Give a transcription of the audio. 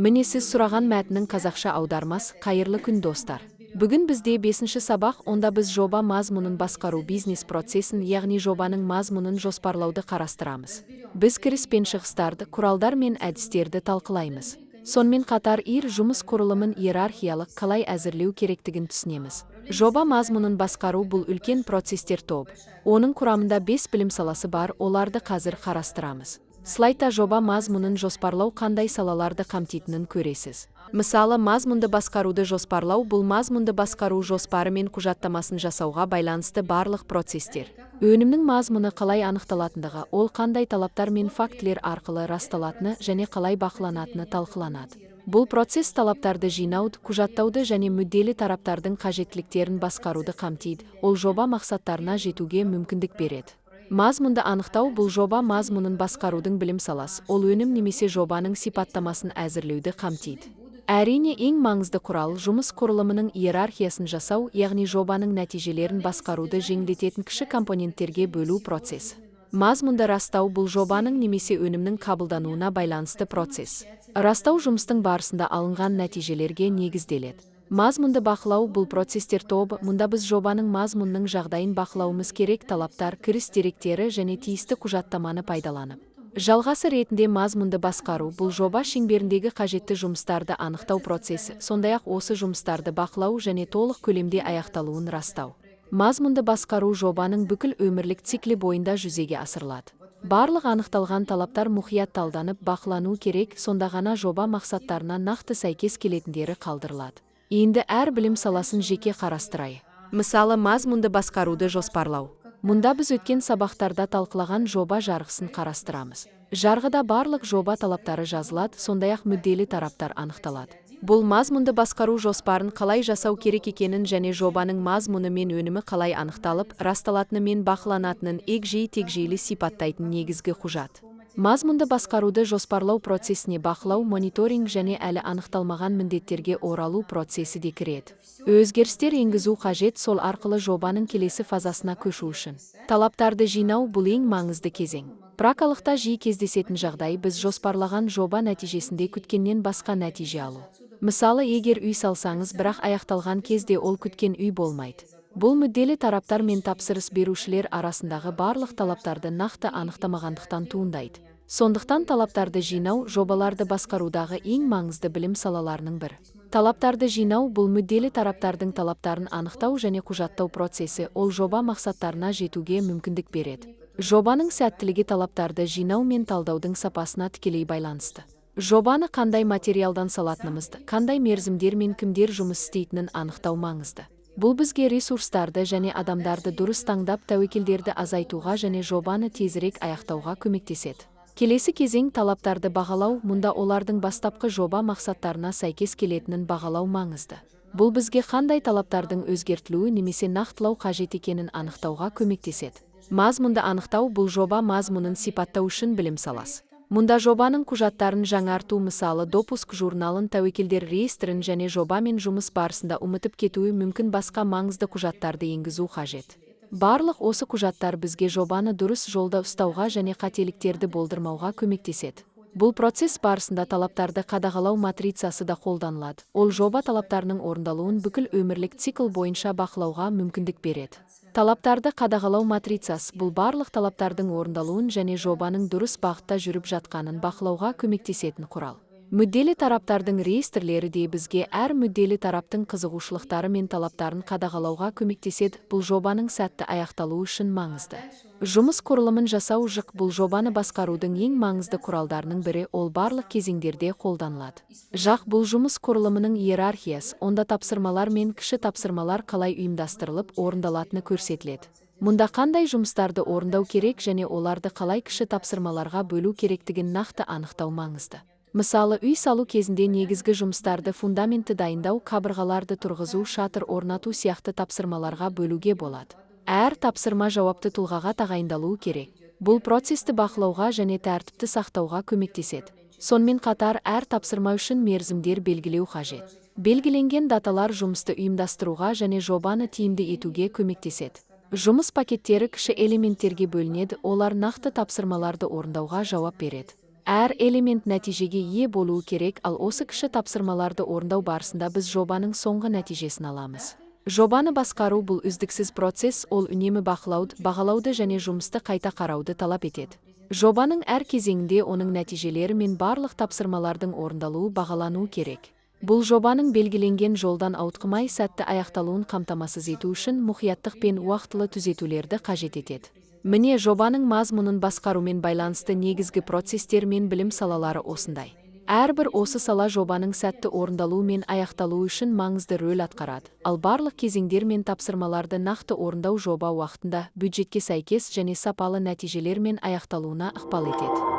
Міне, сіз сұраған мәтіннің қазақша аудармасы. Қайырлы күн, достар! Бүгін бізде бесінші сабақ. Онда біз жоба мазмұнын басқару бизнес процесін, яғни жобаның мазмұнын жоспарлауды қарастырамыз. Біз кіріс пен шығыстарды, құралдар мен әдістерді талқылаймыз. Сонымен қатар ір жұмыс құрылымын иерархиялық қалай әзірлеу керектігін түсінеміз. Жоба мазмұнын басқару – бұл үлкен процестер тобы. Оның құрамында бес білім саласы бар, оларды қазір қарастырамыз. Слайдта жоба мазмұнын жоспарлау қандай салаларды қамтитынын көресіз. Мысалы, мазмұнды басқаруды жоспарлау – бұл мазмұнды басқару жоспары мен құжаттамасын жасауға байланысты барлық процестер. Өнімнің мазмұны қалай анықталатындығы, ол қандай талаптар мен фактілер арқылы расталатыны және қалай бақыланатыны талқыланады. Бұл процесс талаптарды жинауды, құжаттауды және мүдделі тараптардың қажеттіліктерін басқаруды қамтиды. Ол жоба мақсаттарына жетуге мүмкіндік береді. Мазмұнды анықтау – бұл жоба мазмұнын басқарудың білім саласы. Ол өнім немесе жобаның сипаттамасын әзірлеуді қамтиды. Әрине, ең маңызды құрал – жұмыс құрылымының иерархиясын жасау, яғни жобаның нәтижелерін басқаруды жеңілдететін кіші компоненттерге бөлу процесі. Мазмұнды растау – бұл жобаның немесе өнімнің қабылдануына байланысты процесс. Растау жұмыстың барысында алынған нәтижелерге негізделеді. Мазмұнды бақылау – бұл процестер тобы. Мұнда біз жобаның мазмұнының жағдайын бақылауымыз керек, талаптар, кіріс деректері және тиісті құжаттаманы пайдаланып. Жалғасы ретінде, мазмұнды басқару – бұл жоба шеңберіндегі қажетті жұмыстарды анықтау процесі, сондай-ақ осы жұмыстарды бақылау және толық көлемде аяқталуын растау. Мазмұнды басқару жобаның бүкіл өмірлік циклі бойында жүзеге асырылады. Барлық анықталған талаптар мұқият талданып, бақылану керек, сонда ғана жоба мақсаттарына нақты сәйкес келетіндері қалдырылады. Енді әр білім саласын жеке қарастырайық. Мысалы, мазмұнды басқаруды жоспарлау. Мұнда біз өткен сабақтарда талқылаған жоба жарғысын қарастырамыз. Жарғыда барлық жоба талаптары жазылады, сондай-ақ мүдделі тараптар анықталады. Бұл мазмұнды басқару жоспарын қалай жасау керек екенін және жобаның мазмұны мен өнімі қалай анықталып, расталатыны мен бақыланатынын егжей-тегжейлі сипаттайтын негізгі құжат. Мазмұнды басқаруды жоспарлау процесіне бақылау, мониторинг және әлі анықталмаған міндеттерге оралу процесі де кіреді. Өзгерістер енгізу қажет сол арқылы жобаның келесі фазасына көшу үшін. Талаптарды жинау – бұл ең маңызды кезең. Практикалықта жиі кездесетін жағдай – біз жоспарлаған жоба нәтижесінде күткеннен басқа нәтиже алу. Мысалы, егер үй салсаңыз, бірақ аяқталған кезде ол күткен үй болмайды. Бұл мүдделі тараптар мен тапсырыс берушілер арасындағы барлық талаптарды нақты анықтамағандықтан туындайды. Сондықтан талаптарды жинау – жобаларды басқарудағы ең маңызды білім салаларының бірі. Талаптарды жинау – бұл мүдделі тараптардың талаптарын анықтау және құжаттау процесі. Ол жоба мақсаттарына жетуге мүмкіндік береді. Жобаның сәттілігі талаптарды жинау мен талдаудың сапасына тікелей байланысты. Жобаны қандай материалдан салатынымызды, қандай мерзімдер мен кімдер жұмыс істейтінін анықтау маңызды. Бұл бізге ресурстарды және адамдарды дұрыс таңдап, тәуекелдерді азайтуға және жобаны тезірек аяқтауға көмектеседі. Келесі кезең – талаптарды бағалау. Мұнда олардың бастапқы жоба мақсаттарына сәйкес келетінін бағалау маңызды. Бұл бізге қандай талаптардың өзгертілуі немесе нақтылау қажет екенін анықтауға көмектеседі. Мазмұнды анықтау – бұл жоба мазмұнын сипаттау үшін білім саласы. Мұнда жобаның құжаттарын жаңарту, мысалы, допуск журналын, тәуекелдер реестрін және жобамен жұмыс барысында ұмытып кетуі мүмкін басқа маңызды құжаттарды енгізу қажет. Барлық осы құжаттар бізге жобаны дұрыс жолда ұстауға және қателіктерді болдырмауға көмектеседі. Бұл процесс барысында талаптарды қадағалау матрицасы да қолданылады. Ол жоба талаптарының орындалуын бүкіл өмірлік цикл бойынша бақылауға мүмкіндік береді. Талаптарды қадағалау матрицасы – бұл барлық талаптардың орындалуын және жобаның дұрыс бағытта жүріп жатқанын бақылауға көмектесетін құрал. Мүдделі тараптардың реестрлері де бізге әр мүдделі тараптың қызығушылықтары мен талаптарын қадағалауға көмектеседі. Бұл жобаның сәтті аяқталуы үшін маңызды. Жұмыс құрылымын жасау ЖҚ – бұл жобаны басқарудың ең маңызды құралдарының бірі. Ол барлық кезеңдерде қолданылады. ЖҚ – бұл жұмыс құрылымының иерархиясы. Онда тапсырмалар мен кіші тапсырмалар қалай ұйымдастырылып, орындалатыны көрсетіледі. Мұнда қандай жұмыстарды орындау керек және оларды қалай кіші тапсырмаларға бөлу керектігін нақты анықтау маңызды. Мысалы, үй салу кезінде негізгі жұмыстарды фундаментті дайындау, қабырғаларды тұрғызу, шатыр орнату сияқты тапсырмаларға бөлуге болады. Әр тапсырма жауапты тұлғаға тағайындалуы керек. Бұл процесті бақылауға және тәртіпті сақтауға көмектеседі. Сонымен қатар әр тапсырма үшін мерзімдер белгілеу қажет. Белгіленген даталар жұмысты ұйымдастыруға және жобаны тиімді етуге көмектеседі. Жұмыс пакеттері кіші элементтерге бөлінеді, олар нақты тапсырмаларды орындауға жауап береді. Әр элемент нәтижеге ие болуы керек, ал осы кіші тапсырмаларды орындау барысында біз жобаның соңғы нәтижесін аламыз. Жобаны басқару — бұл үздіксіз процесс, ол үнемі бақылауды, бағалауды және жұмысты қайта қарауды талап етеді. Жобаның әр кезеңінде оның нәтижелері мен барлық тапсырмалардың орындалуы бағалануы керек. Бұл жобаның белгіленген жолдан ауытқымай, сәтті аяқталуын қамтамасыз ету үшін мұқияттық пен уақытылы түзетулерді қажет етеді. Міне, жобаның мазмұнын басқарумен байланысты негізгі процестер мен білім салалары осындай. Әрбір осы сала жобаның сәтті орындалуы мен аяқталуы үшін маңызды рөл атқарады, ал барлық кезеңдер мен тапсырмаларды нақты орындау жоба уақытында, бюджетке сәйкес және сапалы нәтижелермен аяқталуына ықпал етеді.